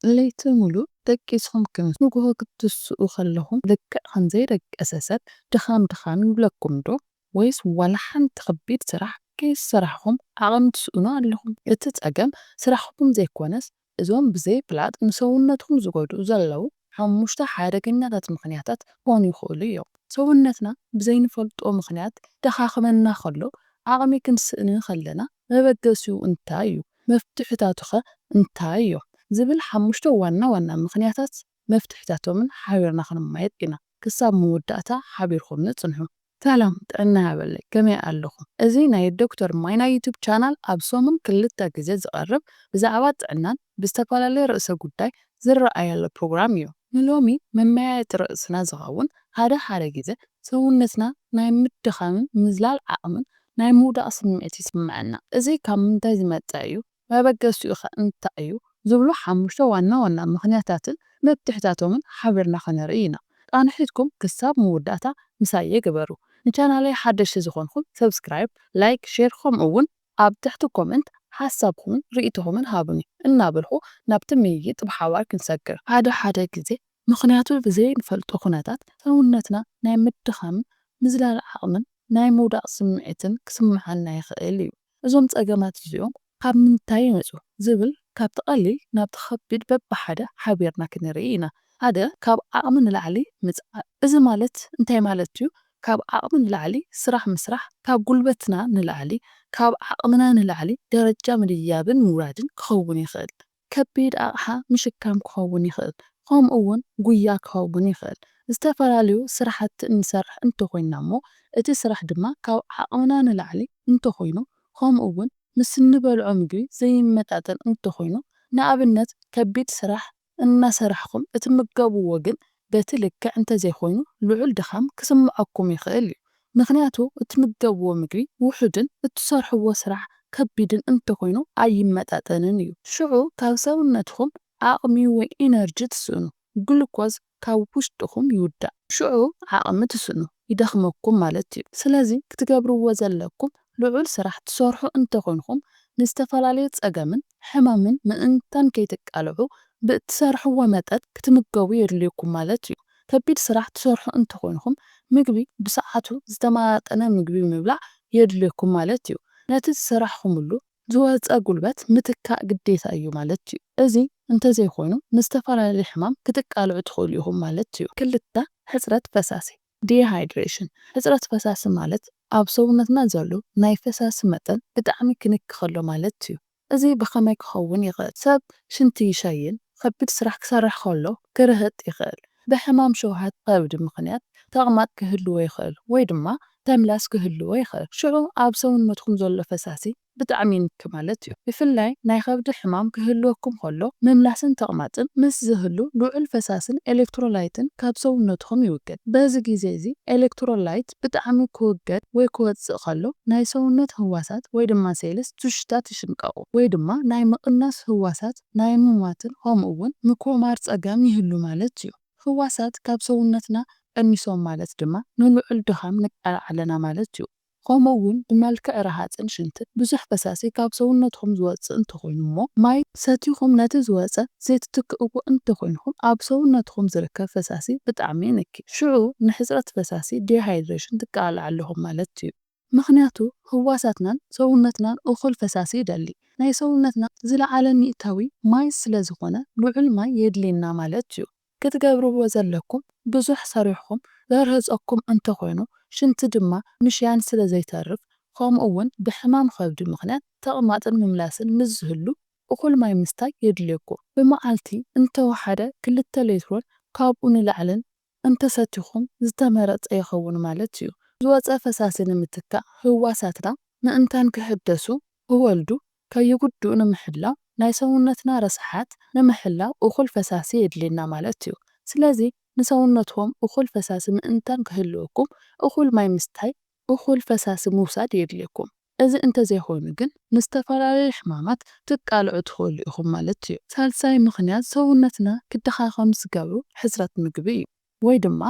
ለይቲ ሙሉእ ደቂስኹም ክንሱ ንግሆ ክትስኡ ከለኹም ልክዕ ከም ዘይደቀሰ ሰብ ድኻም ድኻም ይብለኩም ዶ? ወይስ ዋላ ሓንቲ ከቢድ ስራሕ ከይሰራሕኹም ዓቕሚ ትስእኑ ኣለኹም? እቲ ጸገም ስራሕኩም ዘይኮነስ እዞም ብዘይ ፍላጥ ንሰውነትኩም ዝጎድኡ ዘለዉ ሓሙሽተ ሓደገኛታት ምኽንያታት ክኾኑ ይኽእሉ እዮም። ሰውነትና ብዘይንፈልጦ ምኽንያት ደኻኽመና ከሎ ዓቕሚ ክንስእን ከለና መበገሲኡ እንታይ እዩ? መፍትሕታቱኸ እንታይ እዮም? ዝብል ሓሙሽተ ዋና ዋና ምኽንያታት መፍትሕታቶምን ሓቢርና ክንማየጥ ኢና። ክሳብ መወዳእታ ሓቢርኩምኒ ጽንሑ። ሰላም ጥዕና ያበለይ፣ ከመይ ኣለኹም? እዚ ናይ ዶክተር ማይና ዩቱብ ቻናል ኣብ ሰሙን ክልተ ግዜ ዝቐርብ ብዛዕባ ጥዕናን ብዝተፈላለየ ርእሰ ጉዳይ ዝረኣየሉ ፕሮግራም እዩ። ንሎሚ መመያየጢ ርእስና ዝኸውን ሓደ ሓደ ግዜ ሰውነትና ናይ ምድኻምን ምዝላል ዓቕምን ናይ ምውዳቕ ስምዒት ይስምዐና። እዚ ካብ ምንታይ ዝመጸ እዩ? መበገሲኡ ኸ እንታይ እዩ? ዝብሉ ሓሙሽተ ዋና ዋና ምኽንያታትን መፍትሕታቶምን ሓቢርና ክንርኢ ኢና። ቃንሒትኩም ክሳብ መወዳእታ ምሳየ ግበሩ። ንቻናለይ ሓደሽቲ ዝኾንኩም ሰብስክራይብ፣ ላይክ፣ ሼር ከምኡ እውን ኣብ ትሕቲ ኮመንት ሓሳብኩምን ርእይቶኹምን ሃቡኒ እናበልኩ ናብቲ ምይይጥ ብሓባር ክንሰግር። ሓደ ሓደ ግዜ ምኽንያቱ ብዘይንፈልጦ ኩነታት ሰውነትና ናይ ምድኻምን ምዝላል ዓቕምን ናይ ምውዳቕ ስምዒትን ክስምዓና ይኽእል እዩ። እዞም ጸገማት እዚኦም ካብ ምንታይ ይመጹ ዝብል ካብቲ ቀሊል ናብቲ ከቢድ በብሓደ ሓቢርና ክንርኢ ኢና። ሓደ፣ ካብ ዓቕሚ ንላዕሊ ምጽዓር። እዚ ማለት እንታይ ማለት እዩ? ካብ ዓቕሚ ንላዕሊ ስራሕ ምስራሕ፣ ካብ ጉልበትና ንላዕሊ፣ ካብ ዓቕምና ንላዕሊ ደረጃ ምድያብን ምውራድን ክኸውን ይኽእል። ከቢድ ኣቕሓ ምሽካም ክኸውን ይኽእል፣ ከምኡ እውን ጉያ ክኸውን ይኽእል። ዝተፈላለዩ ስራሕቲ እንሰርሕ እንተኾይንና እሞ እቲ ስራሕ ድማ ካብ ዓቕምና ንላዕሊ እንተኾይኑ፣ ከምኡ እውን ምስ እንበልዖ ምግቢ ዘይመጣጠን እንተኾይኑ፣ ንኣብነት ከቢድ ስራሕ እናሰራሕኹም እትምገብዎ ግን በቲ ልክዕ እንተዘይኮይኑ ልዑል ድኻም ክስምዐኩም ይኽእል እዩ። ምኽንያቱ እትምገብዎ ምግቢ ውሑድን እትሰርሕዎ ስራሕ ከቢድን እንተኾይኑ ኣይመጣጠንን እዩ። ሽዑ ካብ ሰውነትኹም ዓቕሚ ወይ ኢነርጂ ትስእኑ። ግሉኮዝ ካብ ውሽጥኹም ይውዳእ። ሽዑ ዓቕሚ ትስእኑ፣ ይደኽመኩም ማለት እዩ። ስለዚ ክትገብርዎ ዘለኩም ልዑል ስራሕ ትሰርሑ እንተኾይንኹም ንዝተፈላለየ ጸገምን ሕማምን ምእንታን ከይትቃልዑ ብእትሰርሕዎ መጠን ክትምገቡ የድልየኩም ማለት እዩ። ከቢድ ስራሕ ትሰርሑ እንተኾይንኹም ምግቢ ብሰዓቱ ዝተመጣጠነ ምግቢ ምብላዕ የድልየኩም ማለት እዩ። ነቲ ዝሰራሕኹምሉ ዝወጸ ጉልበት ምትካእ ግዴታ እዩ ማለት እዩ። እዚ እንተዘይኮይኑ ንዝተፈላለየ ሕማም ክትቃልዑ ትኽእሉ ኢኹም ማለት እዩ። ክልተ፣ ሕጽረት ፈሳሲ፣ ዲሃይድሬሽን። ሕጽረት ፈሳሲ ማለት ኣብ ሰውነትና ዘሎ ናይ ፈሳሲ መጠን ብጣዕሚ ክንኪ ከሎ ማለት እዩ። እዚ ብኸመይ ክኸውን ይኽእል? ሰብ ሽንቲ ይሸይን፣ ከቢድ ስራሕ ክሰርሕ ከሎ ክርህጥ ይኽእል። ብሕማም ሸውሃት ከብዲ ምኽንያት ተቕማጥ ክህልዎ ይኽእል ወይ ድማ ተምላስ ክህልዎ ይኽእል። ሽዑ ኣብ ሰውነትኩም ዘሎ ፈሳሲ ብጣዕሚ ይንኪ ማለት እዩ። ብፍላይ ናይ ከብዲ ሕማም ክህልወኩም ከሎ ምምላስን ተቕማጥን ምስ ዝህሉ ልዑል ፈሳስን ኤሌክትሮላይትን ካብ ሰውነትኩም ይውገድ። በዚ ግዜ እዚ ኤሌክትሮላይት ብጣዕሚ ክውገድ ወይ ክወጽእ ከሎ ናይ ሰውነት ህዋሳት ወይ ድማ ሴልስ ትሽታት ይሽንቀቑ ወይ ድማ ናይ ምቕናስ ህዋሳት ናይ ምሟትን ከምኡ እውን ምኩማር ጸገም ይህሉ ማለት እዩ። ህዋሳት ካብ ሰውነትና ቀኒሶም ማለት ድማ ንልዑል ድኻም ንቃላዕ ኣለና ማለት እዩ። ከምኡ እውን ብመልክዕ ረሃፅን ሽንትን ብዙሕ ፈሳሲ ካብ ሰውነትኹም ዝወፅእ እንተኾይኑ እሞ ማይ ሰቲኹም ነቲ ዝወፀ ዘይትትክእዎ እንተኾይንኹም ኣብ ሰውነትኹም ዝርከብ ፈሳሲ ብጣዕሚ ይንኪ። ሽዑ ንሕፅረት ፈሳሲ ዲሃይድሬሽን ትቃላዕ ኣለኹም ማለት እዩ። ምኽንያቱ ህዋሳትናን ሰውነትናን እኹል ፈሳሲ ይደሊ። ናይ ሰውነትና ዝለዓለ ሚእታዊ ማይ ስለ ዝኾነ ልዑል ማይ የድልየና ማለት እዩ። ክትገብርዎ ዘለኩም ብዙሕ ሰሪሕኩም ዘርህፀኩም እንተኾይኑ ሽንቲ ድማ ምሽያን ስለ ዘይተርፍ ከምኡ እውን ብሕማም ከብዲ ምኽንያት ተቕማጥን ምምላስን ምስ ዝህሉ እኹል ማይ ምስታይ የድልየኩም። ብመዓልቲ እንተወሓደ ክልተ ሌትሮን ካብኡ ንላዕልን እንተሰቲኹም ዝተመረፀ ይኸውን ማለት እዩ። ዝወፀ ፈሳሲ ንምትካእ ህዋሳትና ምእንታን ክሕደሱ ክወልዱ ከይጉድኡ ንምሕላው ናይ ሰውነትና ረስሓት ንምሕላው እኹል ፈሳሲ የድልየና ማለት እዩ። ስለዚ ንሰውነትኩም እኹል ፈሳሲ ምእንታን ክህልወኩም እኹል ማይ ምስታይ እኹል ፈሳሲ ምውሳድ የድልየኩም። እዚ እንተዘይኮይኑ ግን ንዝተፈላለዩ ሕማማት ትቃልዑ ትኽእሉ ኢኹም ማለት እዩ። ሳልሳይ ምኽንያት ሰውነትና ክደኻኸም ዝገብሩ ሕፅረት ምግቢ እዩ ወይ ድማ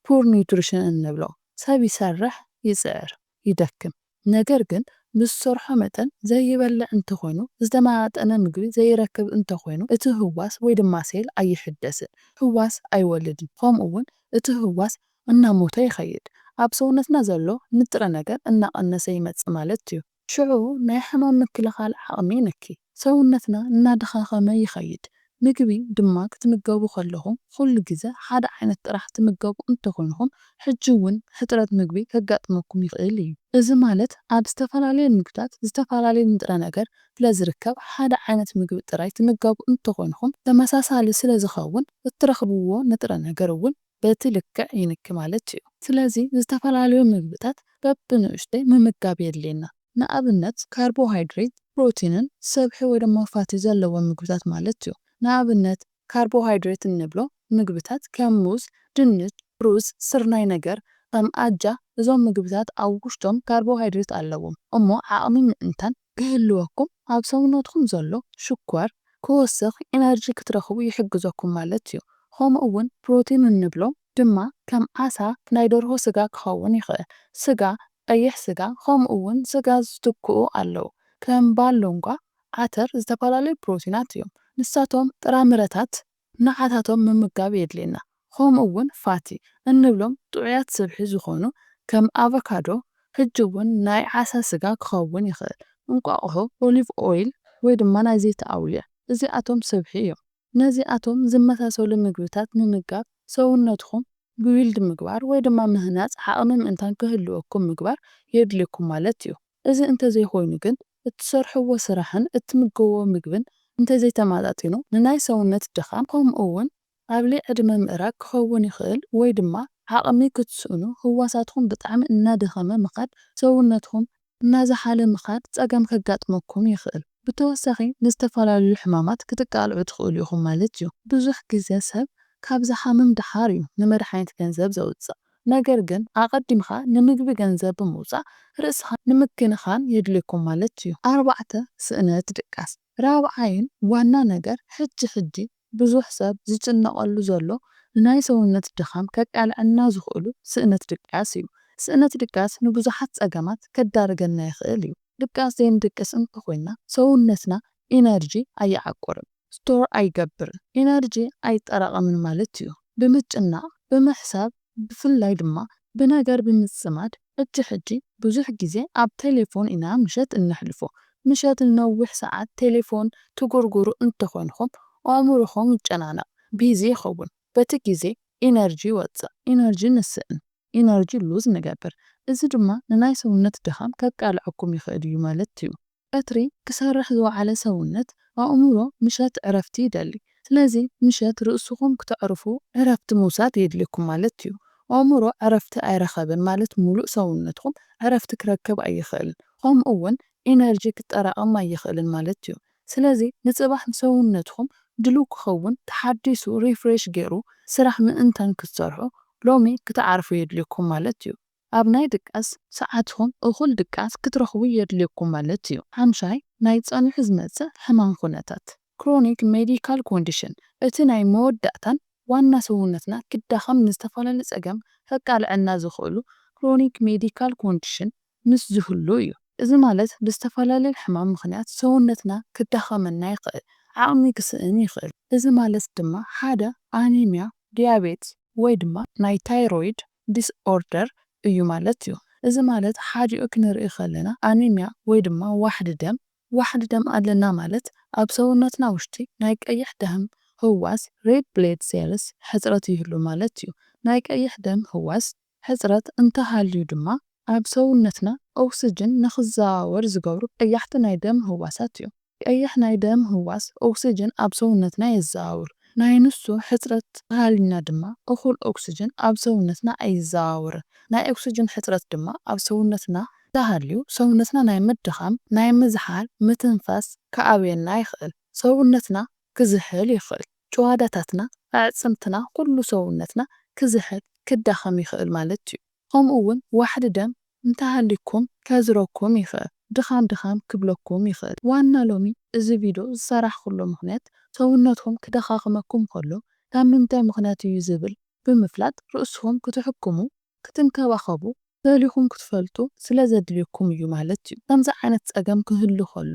ፑር ኒውትሪሽን እንብሎ። ሰብ ይሰርሕ፣ ይፅዕር፣ ይደክም፣ ነገር ግን ንዝሰርሖ መጠን ዘይበልዕ እንተኾይኑ፣ ዝተመጣጠነ ምግቢ ዘይረክብ እንተኾይኑ፣ እቲ ህዋስ ወይ ድማ ሴል ኣይሕደስን፣ ህዋስ ኣይወልድን፣ ከምኡ እውን እቲ ህዋስ እናሞተ ይኸይድ። ኣብ ሰውነትና ዘሎ ንጥረ ነገር እናቐነሰ ይመጽእ ማለት እዩ። ሽዑ ናይ ሕማም ምክልኻል ዓቕሚ ይንኪ። ሰውነትና እናደኻኸመ ይኸይድ። ምግቢ ድማ ክትምገቡ ከለኹም ኩሉ ግዜ ሓደ ዓይነት ጥራሕ ትምገቡ እንተኾይንኹም፣ ሕጂ እውን ሕጽረት ምግቢ ከጋጥመኩም ይኽእል እዩ። እዚ ማለት ኣብ ዝተፈላለዩ ምግብታት ዝተፈላለየ ንጥረ ነገር ስለ ዝርከብ፣ ሓደ ዓይነት ምግቢ ጥራይ ትምገቡ እንተኾይንኹም፣ ተመሳሳሊ ስለ ዝኸውን፣ እትረኽብዎ ንጥረ ነገር እውን በቲ ልክዕ ይንኪ ማለት እዩ። ስለዚ ዝተፈላለዩ ምግብታት በብንእሽተይ ምምጋብ የድልየና። ንኣብነት ካርቦሃይድሬት፣ ፕሮቲንን ሰብሒ ወይ ድማ ፋቲ ዘለዎም ምግብታት ማለት እዩ። ንኣብነት ካርቦሃይድሬት እንብሎ ምግብታት ከም ሙዝ፣ ድንች፣ ሩዝ፣ ስርናይ ነገር ከም ኣጃ፣ እዞም ምግብታት ኣብ ውሽጦም ካርቦሃይድሬት ኣለዎም እሞ ዓቕሚ ምእንታን ክህልወኩም ኣብ ሰውነትኩም ዘሎ ሽኮር ክወስኽ ኢነርጂ ክትረኽቡ ይሕግዘኩም ማለት እዩ። ከምኡ እውን ፕሮቲን እንብሎ ድማ ከም ዓሳ፣ ናይ ደርሆ ስጋ ክኸውን ይኽእል። ስጋ፣ ቀይሕ ስጋ ከምኡ እውን ስጋ ዝትክኡ ኣለዉ። ከም ባሎንጓ፣ ዓተር ዝተፈላለዩ ፕሮቲናት እዮም። ንሳቶም ጥራምረታት ንዓታቶም ምምጋብ የድልየና። ከምኡ እውን ፋቲ እንብሎም ጥዑያት ስብሒ ዝኾኑ ከም ኣቮካዶ፣ ሕጂ እውን ናይ ዓሳ ስጋ ክኸውን ይኽእል። እንቋቑሖ፣ ኦሊቭ ኦይል ወይ ድማ ናይ ዘይቲ ኣውሊዕ እዚኣቶም ስብሒ እዮም። ነዚኣቶም ዝመሳሰሉ ምግብታት ምምጋብ ሰውነትኩም ቢውልድ ምግባር ወይ ድማ ምህናጽ ዓቕሚ ምእንታን ክህልወኩም ምግባር የድልየኩም ማለት እዩ። እዚ እንተዘይኮይኑ ግን እትሰርሕዎ ስራሕን እትምገብዎ ምግብን እንተዘይተማጣጢኑ ንናይ ሰውነት ድኻም ከምኡ እውን ኣብ ልዕሊ ዕድመ ምእራግ ክኸውን ይኽእል ወይ ድማ ዓቕሚ ክትስእኑ ህዋሳትኩም ብጣዕሚ እናደኸመ ምኻድ ሰውነትኩም እናዝሓለ ምኻድ ጸገም ከጋጥመኩም ይኽእል። ብተወሳኺ ንዝተፈላለዩ ሕማማት ክትቃልዑ ትኽእሉ ኢኹም ማለት እዩ። ብዙሕ ግዜ ሰብ ካብ ዝሓምም ደሓር እዩ ንመድሓኒት ገንዘብ ዘውጽእ። ነገር ግን ኣቐዲምኻ ንምግቢ ገንዘብ ብምውጻእ ርእስኻ ንምክንኻን የድልየኩም ማለት እዩ። ኣርባዕተ፣ ስእነት ድቃስ። ራብዓይን ዋና ነገር ሕጂ ሕጂ ብዙሕ ሰብ ዝጭነቐሉ ዘሎ ንናይ ሰውነት ድኻም ከቃልዐና ዝኽእሉ ስእነት ድቃስ እዩ። ስእነት ድቃስ ንብዙሓት ጸገማት ከዳርገና ይኽእል እዩ። ድቃስ ዘይንድቅስ እንተኾይና ሰውነትና ኢነርጂ ኣይዓቁርን፣ ስቶር ኣይገብርን፣ ኢነርጂ ኣይጠራቐምን ማለት እዩ። ብምጭናቕ፣ ብምሕሳብ፣ ብፍላይ ድማ ብነገር ብምጽማድ፣ ሕጂ ሕጂ ብዙሕ ግዜ ኣብ ቴሌፎን ኢና ምሸት እነሕልፎ። ምሸት ንነዊሕ ሰዓት ቴሌፎን ትጉርጉሩ እንተኾይንኹም ኣእምሮኹም ይጨናነቕ፣ ቢዚ ይኸውን። በቲ ግዜ ኢነርጂ ይወጽእ፣ ኢነርጂ ንስእን፣ ኢነርጂ ሉዝ ንገብር። እዚ ድማ ንናይ ሰውነት ድኻም ከቃልዐኩም ይኽእል እዩ ማለት እዩ። ቀትሪ ክሰርሕ ዝወዓለ ሰውነት ኣእምሮ ምሸት ዕረፍቲ ይደሊ። ስለዚ ምሸት ርእስኹም ክተዕርፉ ዕረፍቲ ምውሳድ የድልየኩም ማለት እዩ። ኣእምሮ ዕረፍቲ ኣይረኸበን ማለት ሙሉእ ሰውነትኩም ዕረፍቲ ክረክብ ኣይኽእልን። ከምኡ እውን ኢነርጂ ክጠራቐም ኣይኽእልን ማለት እዩ። ስለዚ ንጽባሕ ንሰውነትኩም ድሉው ክኸውን ተሓዲሱ ሪፍሬሽ ገይሩ ስራሕ ምእንታን ክትሰርሑ ሎሚ ክትዓርፉ የድልየኩም ማለት እዩ። ኣብ ናይ ድቃስ ሰዓትኩም እኹል ድቃስ ክትረኽቡ የድልየኩም ማለት እዩ። ሓምሻይ፣ ናይ ጸኒሑ ዝመጽእ ሕማም ኩነታት፣ ክሮኒክ ሜዲካል ኮንዲሽን። እቲ ናይ መወዳእታን ዋና ሰውነትና ክዳኸም ንዝተፈላለየ ጸገም ከቃልዐና ዝኽእሉ ክሮኒክ ሜዲካል ኮንዲሽን ምስ ዝህሉ እዩ። እዚ ማለት ብዝተፈላለየ ሕማም ምኽንያት ሰውነትና ክዳኸመና ይኽእል፣ ዓቕሚ ክስእን ይኽእል። እዚ ማለት ድማ ሓደ ኣኒሚያ፣ ዲያቤትስ ወይ ድማ ናይ ታይሮይድ ዲስኦርደር እዩ ማለት እዩ። እዚ ማለት ሓዲኡ ክንርኢ ከለና ኣኒሚያ ወይ ድማ ዋሕዲ ደም፣ ዋሕዲ ደም ኣለና ማለት ኣብ ሰውነትና ውሽጢ ናይ ቀይሕ ደም ህዋስ፣ ሬድ ብሌድ ሴልስ፣ ሕጽረት ይህሉ ማለት እዩ። ናይ ቀይሕ ደም ህዋስ ሕጽረት እንተሃልዩ ድማ ኣብ ሰውነትና ኦክስጅን ንኽዘዋወር ዝገብሩ ቀያሕቲ ናይ ደም ህዋሳት እዩ። ቀይሕ ናይ ደም ህዋስ ኦክስጅን ኣብ ሰውነትና የዘዋውር። ናይ ንሱ ሕጽረት ተሃልዩና ድማ እኹል ኦክስጅን ኣብ ሰውነትና ኣይዘዋወርን። ናይ ኦክስጅን ሕጽረት ድማ ኣብ ሰውነትና ተሃልዩ ሰውነትና ናይ ምድኻም፣ ናይ ምዝሓል፣ ምትንፋስ ክኣብየና ይኽእል። ሰውነትና ክዝሕል ይኽእል። ጭዋዳታትና፣ ኣዕጽምትና፣ ኩሉ ሰውነትና ክዝሕል፣ ክዳኸም ይኽእል ማለት እዩ። ከምኡ እውን ዋሕዲ ደም እንተሃልይኩም ከዝረኩም ይኽእል። ድኻም ድኻም ክብለኩም ይኽእል። ዋና ሎሚ እዚ ቪድዮ ዝሰራሕኩሉ ምኽንያት ሰውነትኩም ክደኻኽመኩም ከሎ ካብ ምንታይ ምኽንያት እዩ ዝብል ብምፍላጥ ርእስኹም ክትሕክሙ፣ ክትንከባኸቡ፣ ፈሊኹም ክትፈልጡ ስለ ዘድልየኩም እዩ ማለት እዩ። ከምዚ ዓይነት ጸገም ክህሉ ከሎ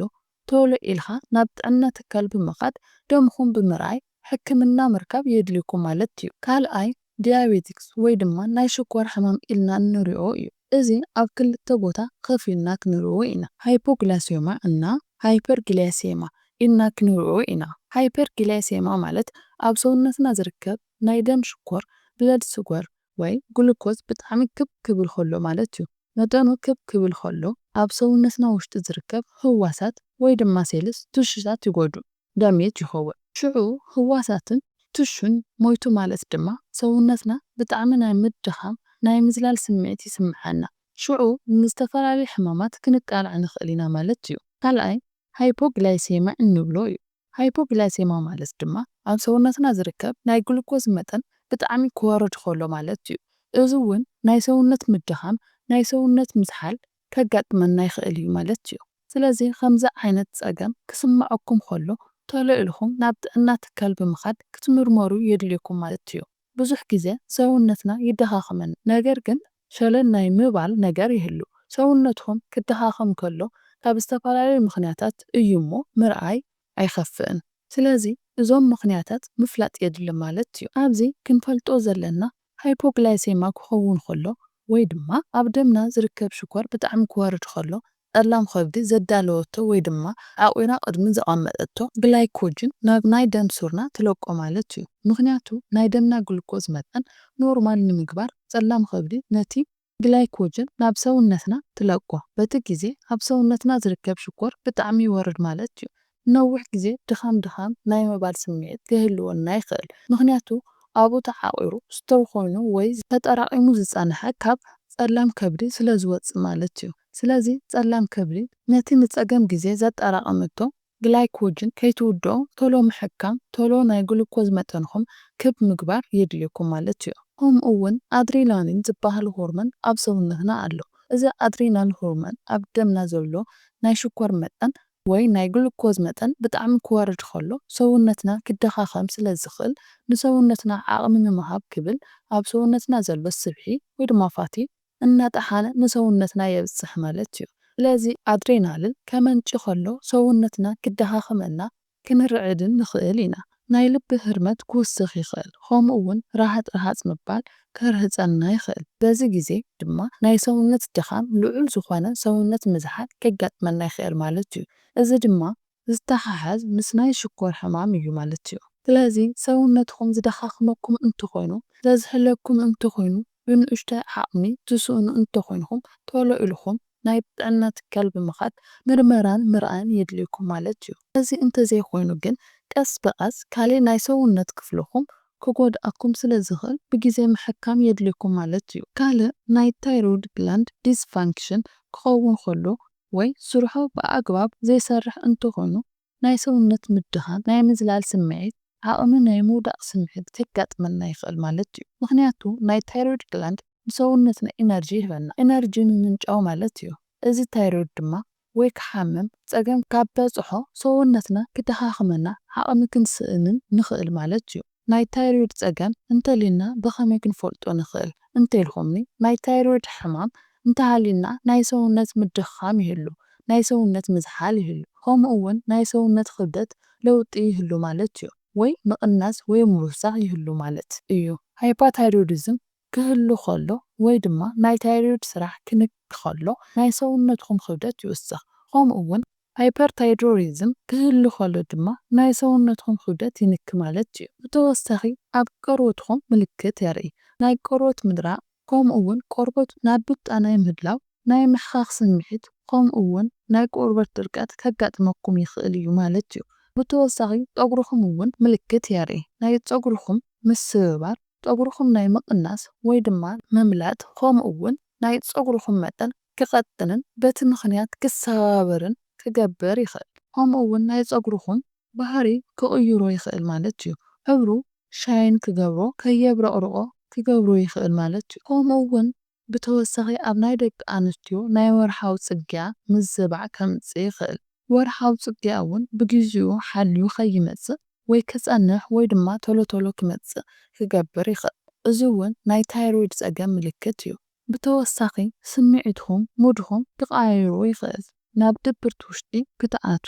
ቶሎ ኢልኻ ናብ ጥዕና ትካል ብምኻድ ደምኹም ብምርኣይ ሕክምና ምርካብ የድልየኩም ማለት እዩ። ካልኣይ ዲያቤቲክስ ወይ ድማ ናይ ሽኮር ሕማም ኢልና እንሪኦ እዩ። እዚ ኣብ ክልተ ቦታ ከፊልና ክንሪኦ ኢና። ሃይፖግላሴማ እና ሃይፐርግላሴማ ኢልና ክንሪኦ ኢና። ሃይፐርግላሴማ ማለት ኣብ ሰውነትና ዝርከብ ናይ ደም ሽኮር ብለድ ስጎር ወይ ግሉኮዝ ብጣዕሚ ክብ ክብል ከሎ ማለት እዩ። መጠኑ ክብ ክብል ከሎ ኣብ ሰውነትና ውሽጢ ዝርከብ ህዋሳት ወይ ድማ ሴልስ ትሹሳት ይጎዱ፣ ዳሜጅ ይኸውን። ሽዑ ህዋሳትን ትሹን ሞይቱ ማለት ድማ ሰውነትና ብጣዕሚ ናይ ምድኻም ናይ ምዝላል ስምዒት ይስምዓና። ሽዑ ንዝተፈላለዩ ሕማማት ክንቃላዕ ንኽእል ኢና ማለት እዩ። ካልኣይ ሃይፖግላይሴማ እንብሎ እዩ። ሃይፖግላይሴማ ማለት ድማ ኣብ ሰውነትና ዝርከብ ናይ ግሉኮዝ መጠን ብጣዕሚ ክወርድ ከሎ ማለት እዩ። እዚ እውን ናይ ሰውነት ምድኻም፣ ናይ ሰውነት ምዝሓል ከጋጥመና ይኽእል እዩ ማለት እዩ። ስለዚ ከምዚ ዓይነት ጸገም ክስምዓኩም ከሎ ቶሎ ኢልኹም ናብ ጥዕና ትካል ብምኻድ ክትምርመሩ የድልየኩም ማለት እዩ። ብዙሕ ግዜ ሰውነትና ይደኻኸመን፣ ነገር ግን ሸለል ናይ ምባል ነገር ይህሉ። ሰውነትኩም ክደኻኸም ከሎ ካብ ዝተፈላለዩ ምኽንያታት እዩ እሞ ምርኣይ ኣይኸፍእን። ስለዚ እዞም ምኽንያታት ምፍላጥ የድሊ ማለት እዩ። ኣብዚ ክንፈልጦ ዘለና ሃይፖግላይሴማ ክኸውን ከሎ ወይ ድማ ኣብ ደምና ዝርከብ ሽኮር ብጣዕሚ ክወርድ ከሎ ጸላም ከብዲ ዘዳለወቶ ወይ ድማ ዓቑራ ቅድሚ ዘቐመጠቶ ግላይኮጅን ናብ ናይ ደም ሱርና ትለቆ ማለት እዩ። ምኽንያቱ ናይ ደምና ግሉኮዝ መጠን ኖርማል ንምግባር ጸላም ከብዲ ነቲ ግላይኮጅን ናብ ሰውነትና ትለቆ። በቲ ግዜ ኣብ ሰውነትና ዝርከብ ሽኮር ብጣዕሚ ይወርድ ማለት እዩ። ነዊሕ ግዜ ድኻም ድኻም ናይ ምባል ስምዒት ክህልወና ይኽእል። ምኽንያቱ ኣብኡ ተዓቑሩ ስቶር ኮይኑ ወይ ተጠራቒሙ ዝጸንሐ ካብ ጸላም ከብዲ ስለ ዝወጽእ ማለት እዩ። ስለዚ ጸላም ከብዲ ነቲ ንጸገም ግዜ ዘጠራቐመቶ ግላይኮጅን ከይትውድኦ ቶሎ ምሕካም ቶሎ ናይ ግሉኮዝ መጠንኹም ክብ ምግባር የድልየኩም ማለት እዩ። ከምኡ እውን ኣድሪናሊን ዝበሃል ሆርሞን ኣብ ሰውነትና ኣሎ። እዚ ኣድሪናል ሆርሞን ኣብ ደምና ዘሎ ናይ ሽኮር መጠን ወይ ናይ ግሉኮዝ መጠን ብጣዕሚ ክወርድ ከሎ ሰውነትና ክደኻኸም ስለ ዝኽእል ንሰውነትና ዓቕሚ ንምሃብ ክብል ኣብ ሰውነትና ዘሎ ስብሒ ወይ ድማ ፋቲ እናጠሓነ ንሰውነትና የብጽሕ ማለት እዩ። ስለዚ ኣድሬናልን ከመንጭ ከሎ ሰውነትና ክደኻኸመና ክንርዕድን ንኽእል ኢና። ናይ ልቢ ህርመት ክውስኽ ይኽእል፣ ከምኡ እውን ረሃጽ ረሃጽ ምባል ከርህጸና ይኽእል። በዚ ግዜ ድማ ናይ ሰውነት ድኻም ልዑል ዝኾነ ሰውነት ምዝሓል ከጋጥመና ይኽእል ማለት እዩ። እዚ ድማ ዝተሓሓዝ ምስ ናይ ሽኮር ሕማም እዩ ማለት እዩ። ስለዚ ሰውነትኩም ዝደኻኽመኩም እንተኾይኑ፣ ዘዝሕለኩም እንተኾይኑ፣ ብንእሽቶይ ዓቕሚ ትስእኑ እንተኾይንኹም፣ ቶሎ ኢልኹም ናይ ጥዕና ትካል ብምኻድ ምርመራን ምርኣይን የድልየኩም ማለት እዩ። እዚ እንተዘይኮይኑ ግን ቀስ ብቐስ ካልእ ናይ ሰውነት ክፍልኹም ክጎድኣኩም ስለ ዝኽእል ብግዜ ምሕካም የድልየኩም ማለት እዩ። ካልእ ናይ ታይሮይድ ግላንድ ዲስፋንክሽን ክኸውን ከሎ ወይ ስርሑ ብኣግባብ ዘይሰርሕ እንተኾይኑ ናይ ሰውነት ምድኻም፣ ናይ ምዝላል ስምዒት፣ ዓቕሚ ናይ ምውዳቕ ስምዒት ከጋጥመና ይኽእል ማለት እዩ። ምኽንያቱ ናይ ታይሮይድ ግላንድ ንሰውነትና ኢነርጂ ይህበና፣ ኢነርጂ ምምንጫው ማለት እዩ። እዚ ታይሮይድ ድማ ወይ ክሓምም ጸገም ካብ በጽሖ ሰውነትና ክደኻኽመና ዓቕሚ ክንስእንን ንኽእል ማለት እዩ። ናይ ታይሮይድ ጸገም እንተልዩና ብኸመይ ክንፈልጦ ንኽእል እንተልኩምኒ ናይ ታይሮይድ ሕማም እንተሃልዩና ናይ ሰውነት ምድኻም ይህሉ፣ ናይ ሰውነት ምዝሓል ይህሉ፣ ከምኡ እውን ናይ ሰውነት ክብደት ለውጢ ይህሉ ማለት እዩ። ወይ ምቕናስ ወይ ምውሳኽ ይህሉ ማለት እዩ። ሃይፓታይሮይዲዝም ክህሉ ከሎ ወይ ድማ ናይ ታይሮይድ ስራሕ ክንክ ከሎ ናይ ሰውነትኩም ክብደት ይውስኽ። ከምኡ እውን ሃይፐርታይሮይዲዝም ክህሉ ከሎ ድማ ናይ ሰውነትኩም ክብደት ይንክ ማለት እዩ። ብተወሳኺ ኣብ ቆርበትኩም ምልክት የርኢ። ናይ ቆርበት ምድራቕ ከምኡ እውን ቆርበት ናብ ብጣ ናይ ምህላው ናይ ምሕኻኽ ስምዒት ከምኡ እውን ናይ ቆርበት ድርቀት ከጋጥመኩም ይኽእል እዩ ማለት እዩ። ብተወሳኺ ጸጉርኹም እውን ምልክት የርኢ። ናይ ጸጉርኹም ምስብባር፣ ጸጉርኹም ናይ ምቕናስ ወይ ድማ ምምላጥ ከምኡ እውን ናይ ጸጉርኹም መጠን ክቐጥንን በቲ ምኽንያት ክሰባበርን ክገብር ይኽእል። ከምኡ እውን ናይ ጸጉርኹም ባህሪ ክቕይሮ ይኽእል ማለት እዩ። ሕብሩ ሻይን ክገብሮ ከየብረቕርቖ ክገብሮ ይኽእል ማለት እዩ። ከምኡ እውን ብተወሳኺ ኣብ ናይ ደቂ ኣንስትዮ ናይ ወርሓዊ ጽግያ ምዝባዕ ከምጽእ ይኽእል። ወርሓዊ ጽግያ እውን ብግዜኡ ሓልዩ ከይመጽእ ወይ ክጸንሕ ወይ ድማ ቶሎ ቶሎ ክመጽእ ክገብር ይኽእል። እዚ እውን ናይ ታይሮይድ ጸገም ምልክት እዩ። ብተወሳኺ ስምዒትኹም፣ ሙድኹም ክቐያይሩ ይኽእል። ናብ ድብርት ውሽጢ ክትኣቱ፣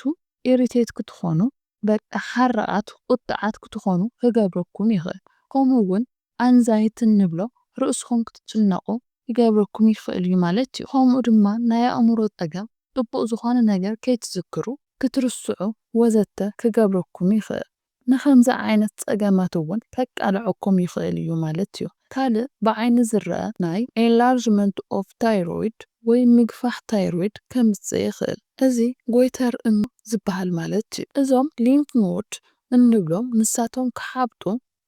ኢሪቴት ክትኾኑ፣ በቃ ሓራቓት፣ ቁጥዓት ክትኾኑ ክገብረኩም ይኽእል። ከምኡ እውን ኣንዛይቲ እንብሎ ርእስኹም ክትጭነቑ ክገብረኩም ይኽእል እዩ ማለት እዩ። ከምኡ ድማ ናይ ኣእምሮ ጸገም፣ ጽቡቕ ዝኾነ ነገር ከይትዝክሩ፣ ክትርስዑ ወዘተ ክገብረኩም ይኽእል። ንኸምዚ ዓይነት ጸገማት እውን ከቃልዐኩም ይኽእል እዩ ማለት እዩ። ካልእ ብዓይኒ ዝረአ ናይ enlargement of thyroid ወይ ምግፋሕ ታይሮይድ ከምጽእ ይኽእል። እዚ ጎይተር እኖ ዝበሃል ማለት እዩ። እዞም ሊምፍ ኖድ እንብሎም ንሳቶም ክሓብጡ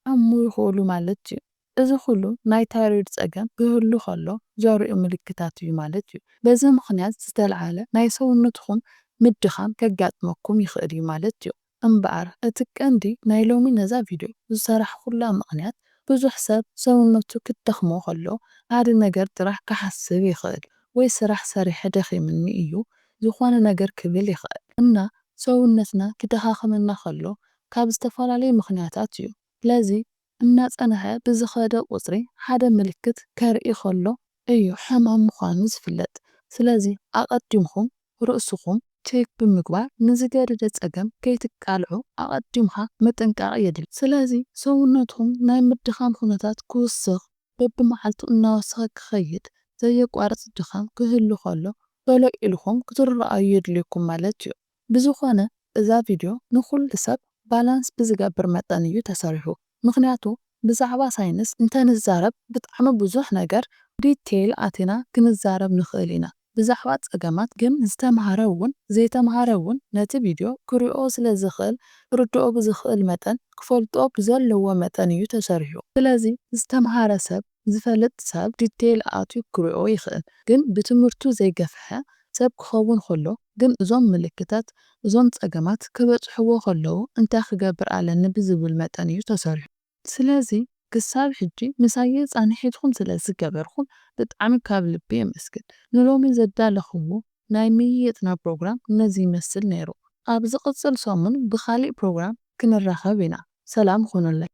ኣሙ ይኽእሉ ማለት እዩ። እዚ ኩሉ ናይ ታይሮይድ ጸገም ክህሉ ከሎ ዘርእዩ ምልክታት እዩ ማለት እዩ። በዚ ምኽንያት ዝተልዓለ ናይ ሰውነትኹም ምድኻም ከጋጥመኩም ይኽእል እዩ ማለት እዩ። እምበኣር እቲ ቀንዲ ናይ ሎሚ ነዛ ቪድዮ ዝሰራሕኩላ ምኽንያት ብዙሕ ሰብ ሰውነቱ ክደኽሞ ከሎ ሓደ ነገር ጥራሕ ክሓስብ ይኽእል ወይ ስራሕ ሰሪሐ ደኺምኒ እዩ ዝኾነ ነገር ክብል ይኽእል እና ሰውነትና ክደኻኽመና ከሎ ካብ ዝተፈላለዩ ምኽንያታት እዩ። ስለዚ እናጸንሐ ብዝኸደ ቁጽሪ ሓደ ምልክት ከርኢ ከሎ እዩ ሕማም ምዃኑ ዝፍለጥ። ስለዚ ኣቐዲምኩም ርእስኹም ቼክ ብምግባር ንዝገደደ ጸገም ከይትቃልዑ ኣቐዲምካ ምጥንቃቕ የድሊ። ስለዚ ሰውነትኩም ናይ ምድኻም ኩነታት ክውስኽ በብመዓልቱ እናወሰኸ ክኸይድ ዘየቋርጽ ድኻም ክህሉ ከሎ ቶሎ ኢልኩም ክትረኣዩ የድልየኩም ማለት እዩ። ብዝኾነ እዛ ቪድዮ ንኹሉ ሰብ ባላንስ ብዝገብር መጠን እዩ ተሰሪሑ። ምኽንያቱ ብዛዕባ ሳይንስ እንተንዛረብ ብጣዕሚ ብዙሕ ነገር ዲቴይል ኣቲና ክንዛረብ ንኽእል ኢና። ብዛዕባ ጸገማት ግን ዝተምሃረ እውን ዘይተምሃረ እውን ነቲ ቪድዮ ክሪኦ ስለ ዝኽእል ክርድኦ ብዝኽእል መጠን ክፈልጦ ብዘለዎ መጠን እዩ ተሰሪሑ። ስለዚ ዝተምሃረ ሰብ ዝፈልጥ ሰብ ዲቴይል ኣትዩ ክሪኦ ይኽእል። ግን ብትምህርቱ ዘይገፍሐ ሰብ ክኸውን ከሎ ግን እዞም ምልክታት እዞም ጸገማት ክበጽሕዎ ከለዉ እንታይ ክገብር ኣለኒ ብዝብል መጠን እዩ ተሰሪሑ። ስለዚ ክሳብ ሕጂ ምሳየ ጻንሒትኩም ስለ ዝገበርኩም ብጣዕሚ ካብ ልቢ የመስግን። ንሎሚ ዘዳለኽዎ ናይ ምይይጥና ፕሮግራም ነዚ ይመስል ነይሩ። ኣብ ዝቕጽል ሰሙን ብኻሊእ ፕሮግራም ክንራኸብ ኢና። ሰላም ኩኑለይ።